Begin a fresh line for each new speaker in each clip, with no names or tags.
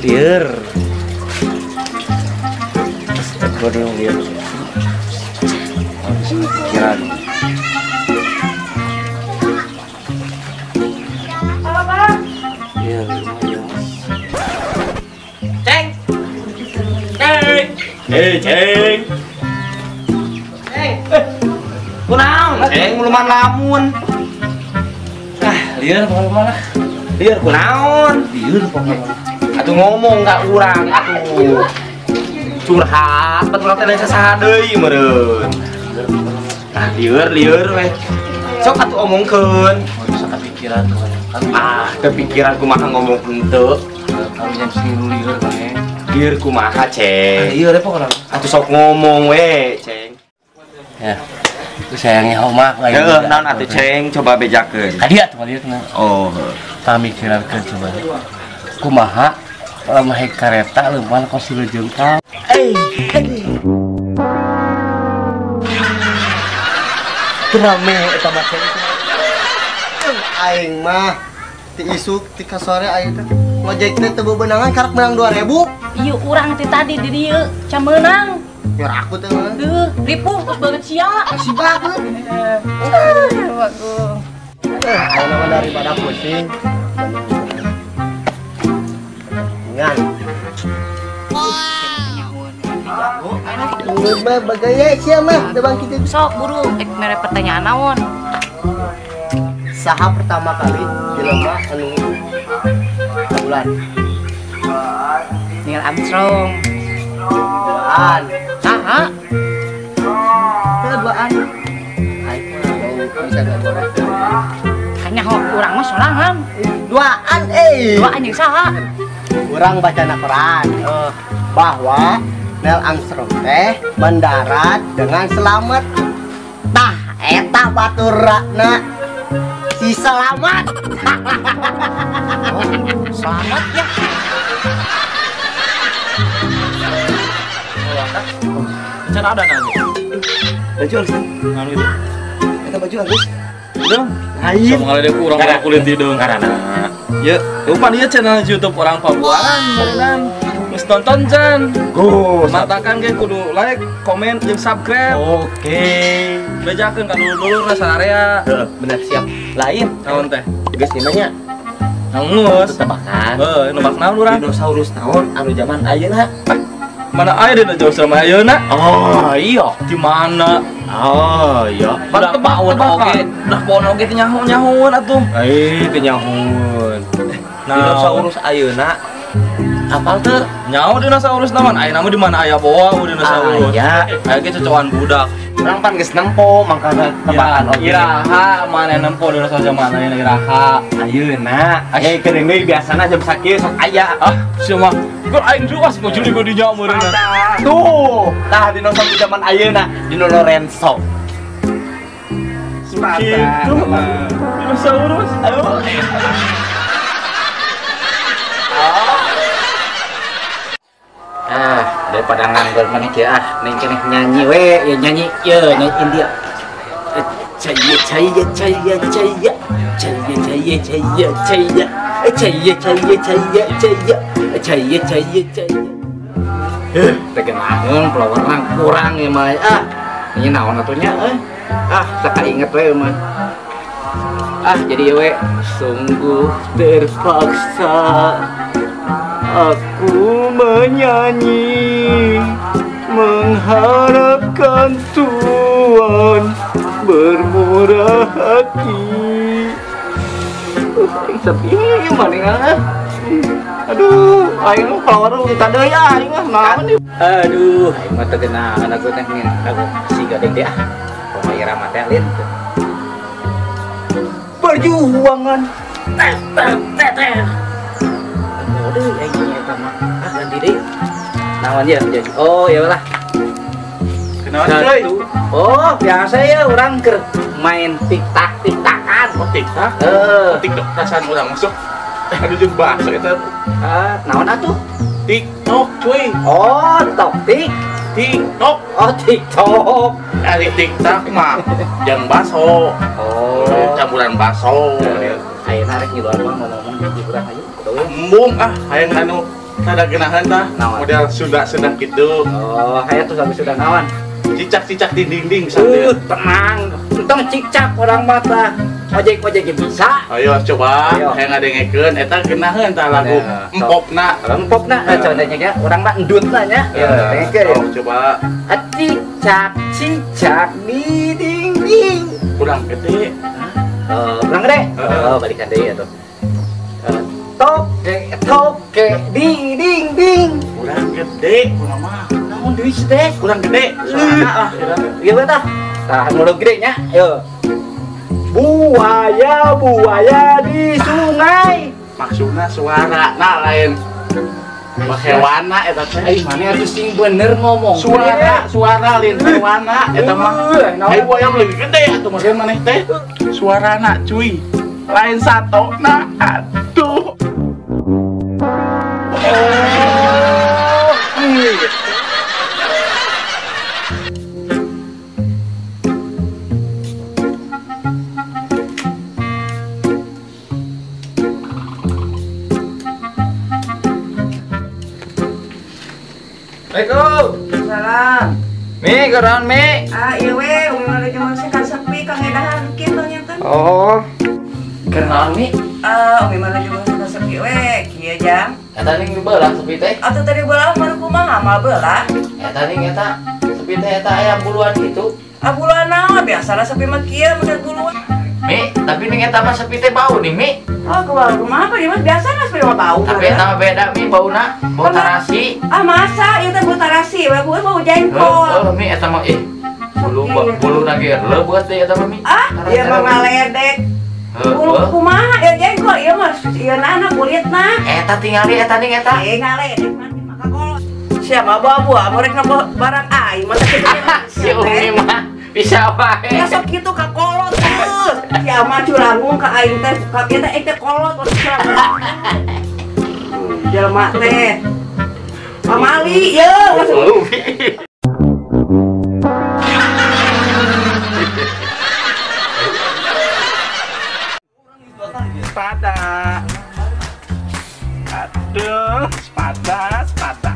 Lieur. Bodoh lieur. Pikiran. Iya, Ceng. Ceng. Eh, Ceng. Ceng. Kunaon? Ceng muluman lamun. Ah, lieur pokoknya lah. Lieur kunaon? Lieur pokoknya. Atuh ngomong ka urang atuh. Curhat, pat urang teh lain sasaha deui meureun. Ah, lieur lieur we. Sok atuh omongkeun.
Bisa kepikiran tuh.
Ah, kepikiran kumaha ngomong henteu.
Kami jam sini lieur bae.
Lieur kumaha, Ceng?
Lieur pokoknya.
Atuh sok ngomong we, Ceng.
Ya. Sayangnya omah lain.
Heeh, naon atuh Ceng, coba bejakeun.
Ka dieu atuh ka dieu cenah.
Oh, heuh.
Pamikirankeun coba. Kumaha lamun naik kareta leumpang kos jengkal.
Rame eta mah Ceng. Aing mah ti isuk ti ka sore aing teh ngojek teh teu bebenangan karak menang 2000.
Ieu urang teh tadi di dieu can meunang.
Biar aku teh mah.
Heuh, ripuh terus banget sia.
Si bagus.
Bagus.
Aing mah daripada pusing. Ngan. Menurut mah bagaya sia mah da bang kitu.
Sok buru ek mere pertanyaan naon.
Saha pertama kali jelema anu ka bulan?
Neil Armstrong.
Duaan.
Saha?
Teu duaan. Aing mah bisa ngagorok.
Kanyaho urang mah sorangan.
Duaan euy.
Duaan jeung saha?
Urang bacana Quran bahwa Neil Armstrong teh mendarat dengan selamat. Tah eta baturna si selamat.
Oh, selamat ya.
Cara ada nanti.
Baju halus kan?
Anu itu.
Eta baju halus.
Udah.
Lain.
Sama kali dia kurang kulit hidung.
Karena.
Ya, lupa dia channel YouTube orang Pabuaran, beneran. Geus nonton can.
Go.
Matakan ge kudu like, komen, jeung subscribe.
Oke.
Bejakeun ka dulur-dulur area.
Heeh, bener siap. Lain
naon teh?
Geus nya.
Naon geus?
Tebakan.
Heuh, nebak naon urang?
Dinosaurus naon anu zaman ayeuna?
Mana aya dinosaurus zaman ayeuna?
Oh, iya.
Di mana?
Oh, iya.
Pan tebak oge, dah poon oge teh nyaho-nyahoan atuh.
Eh, teh nyahoan. Dinosaurus ayeuna apal teu?
Nyaho dinosaurus naon? Ayeuna mah di mana aya boa dinosaurus?
Aya.
Aya ge cocokan budak.
Urang pan geus nempo mangkana tebakan oge.
Iraha mana nempo dinosaurus zaman ayeuna iraha?
Ayeuna. Aya keudeung deui biasana jam sakieu sok aya.
Ah, sia mah. Kur aing ruas mau juli gua dinya meureunna.
Tuh, tah dinosaurus zaman ayeuna, Dino Lorenzo.
Gitu. Dinosaurus.
Ayo.
Ah, daripada nganggur maneh kieu ah, ning keneh nyanyi we, ya nyanyi, ye nyanyi India. Caya caya caya caya caya caya caya caya caya caya caya caya caya caya caya. Heh, tegenaheun pelawarna kurang ieu mah ah. Ini naon atuh nya euy. Ah, sakainget we mah. Ah, jadi we sungguh terpaksa aku menyanyi mengharapkan Tuhan bermurah hati. Sedih mana ah. Aduh, aing mah follower kita deui ah, aing mah naon ieu. Aduh, aing mah teu genahan aku teh aku si gading teh ah. Kumaha irama teh lin. Perjuangan. Teh teh teh teh. Aduh, aing eta mah. Ah, ganti deui. Naon ya? Oh, ya lah.
Kenaon cuy?
Oh, biasa ya urang keur main tiktak-tiktakan.
Oh, tiktak?
Heeh.
TikTok perasaan urang masuk. Aduh jeung bahasa eta.
Ah, naon atuh?
TikTok cuy.
Oh, tok tik.
TikTok.
Oh, TikTok.
Ari TikTok mah jeung baso.
Oh,
campuran baso.
Ayeuna rek ngiluan mah ngomong di urang ayo.
Embung ah, hayang anu
Ada genahan tah model Sunda-Sunda kitu.
Oh, aya tuh sampai Sunda naon?
Cicak-cicak di dinding sambil.
Tenang. Entong cicak orang mah tah. Ojek-ojek bisa.
Ayo coba hayang ngadengekeun eta geunaheun tah lagu empopna.
Empopna contohnya nya urang mah endutna nya. Ya, dengekeun.
Coba.
Cicak cicak di dinding.
Kurang gede.
Kurang gede. Oh, balikan deui atuh. Toke toke di dinding.
Kurang gede kurang mah.
Naon deui sih teh?
Kurang gede. Suarana lah.
Ieu tah. Tah nu gede nya. Yo. Buaya buaya di sungai.
Maksudna suara na lain hewana eta teh.
Ai maneh atuh sing bener ngomong.
Suara, suara lain hewana eta mah. Ai buaya lebih gede atuh meureun maneh teh. Suarana cuy. Lain satona atuh.
Oh.
Assalamualaikum.
Salam.
Mi, geran Mi.
Ah, iya we, umi mah lagi masih kan sepi kang edahan kitu nya teh.
Oh. Geran Mi.
Ah, umi mah lagi masih kan sepi we, kieu jang.
Eta ning beulah sepi teh.
Atuh tadi beulah mah kumaha mah beulah.
Eta ning eta sepi teh eta aya buluan kitu.
Ah, buluan naon biasana sepi mah kieu mun buluan.
Mi, tapi ning eta mah sepi teh bau nih Mi.
Oh, kumaha apa dia mah biasana sepi mah bau.
Tapi eta mah beda Mi bauna, bau tarasi.
Ah, masa ieu teh bau tarasi, bau jengkol.
Heuh, Mi eta mah ih. Bulu buluna ge leubeut deui eta mah Mi.
Ah, ieu mah ngaledek. Bulu kumaha ieu jengkol, ieu mah ieu nana kulitna.
Eta tingali eta ning eta.
Eh, ngaledek mah maka kolot. Siapa bawa mereka barang aing mah teh.
Si Umi mah bisa wae.
Ya sok kitu ka kolot terus. Ya mah curangung ka aing teh, ka kieu teh aing teh kolot curangung. Jelema teh. Pamali yeuh masuk.
Sepeda. Aduh, sepeda, sepeda.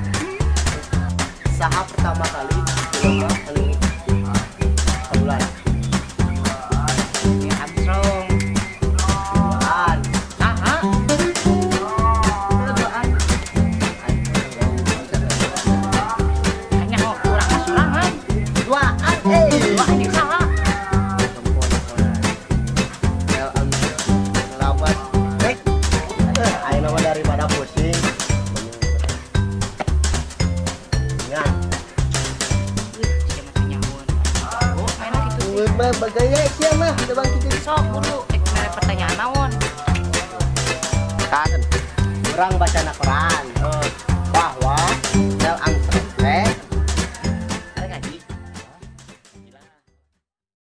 Saha pertama kali jelema anu bulan.
Armstrong.
Duaan.
Saha?
Duaan.
Hanya urang mah sorangan.
Duaan eh.
Duaan jeung saha?
Labat. Rek. Ayeuna mah daripada pusing. Ingat. Mah bagaya sia mah teu bang kitu.
Sok buru ek mere pertanyaan naon?
Kan urang bacana Quran.